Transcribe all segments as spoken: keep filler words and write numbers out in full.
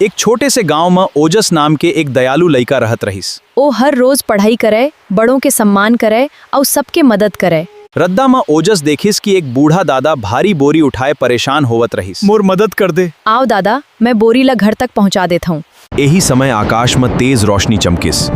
एक छोटे से गांव म ओजस नाम के एक दयालु लइका रहत रहिस। ओ हर रोज पढ़ाई करय, बड़ों के सम्मान करय, अउ सबके मदद करय। रद्दा म ओजस देखिस कि एक बूढ़ा दादा भारी बोरी उठाए परेशान होवत रहिस। मोर मदद कर दे। आव दादा, मैं बोरी ल घर तक पहुंचा देत हूं। एही समय आकाश म तेज रोशनी चमकिस।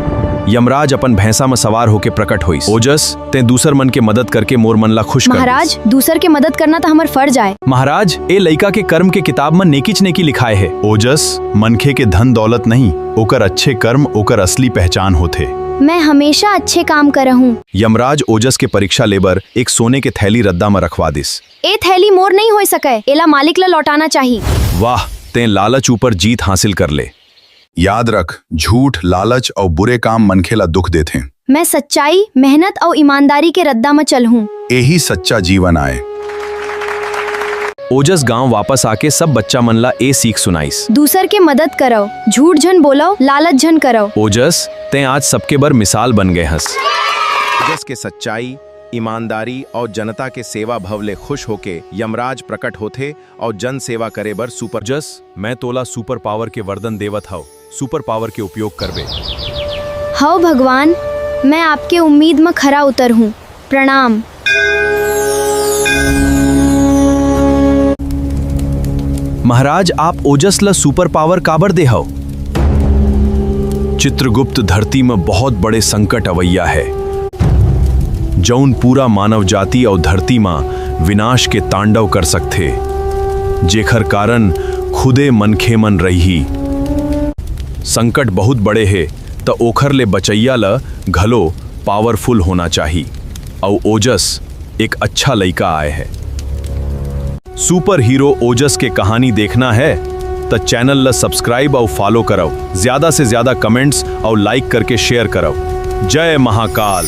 यमराज अपन भैंसा म सवार होके प्रकट होइस। ओजस, तें दूसर मन के मदद करके मोर मन ला खुश कर महाराज, दिस। दूसर के मदद करना त हमर फर्ज आय। महाराज, ए लइका के कर्म के किताब म नेकीच नेकी लिखाय हे। ओजस, मनखे के धन दौलत नहीं, ओकर अच्छे कर्म ओकर असली पहचान होथे। मैं हमेशा अच्छे काम करहूं। यमराज ओजस के परीक्षा लेबर एक सोने के थैली रद्दा म रखवा दिस। ए थैली मोर नइ होय सकय, एला मालिक ल लौटाना चाही। वाह, तें लालच ऊपर जीत हासिल कर ले। याद रख, झूठ, लालच अउ बुरे काम मनखे ला दुख देथे। मैं सच्चाई, मेहनत अउ ईमानदारी के रद्दा म चलहूं। एही सच्चा जीवन आय। ओजस गांव वापस आके सब बच्चा मन ला ए सीख सुनाइस। दूसर के मदद करव, झूठ झन बोलव, लालच झन करव। ओजस, तें आज सबके बर मिसाल बन गए हस। ओजस के सच्चाई, ईमानदारी अउ जनता के सेवा भव ले खुश होके यमराज प्रकट होथे अउ जन सेवा करे बर सुपर। ओजस, मैं तोला सुपर पावर के वरदान देवत हव, सुपर पावर के उपयोग करबे। हव भगवान, मैं आपके उम्मीद म खरा उतरहूं। प्रणाम। महाराज, आप ओजस ल सुपर पावर काबर दे हव? चित्रगुप्त, धरती म बहुत बड़े संकट अवइया हे, जउन पूरा मानव जाति अउ धरती म विनाश के तांडव कर सकथे, जेखर कारण खुदे मनखे मन रहिही। संकट बहुत बड़े हे, त ओखर ले बचइया ल घलो पावरफुल होना चाही। अउ ओजस एक अच्छा लइका आय हे। सुपर हीरो ओजस के कहानी देखना हे, त चैनल ल सब्सक्राइब अउ फॉलो करव। ज्यादा से ज्यादा कमेंट्स अउ लाइक करके शेयर करव। जय महाकाल।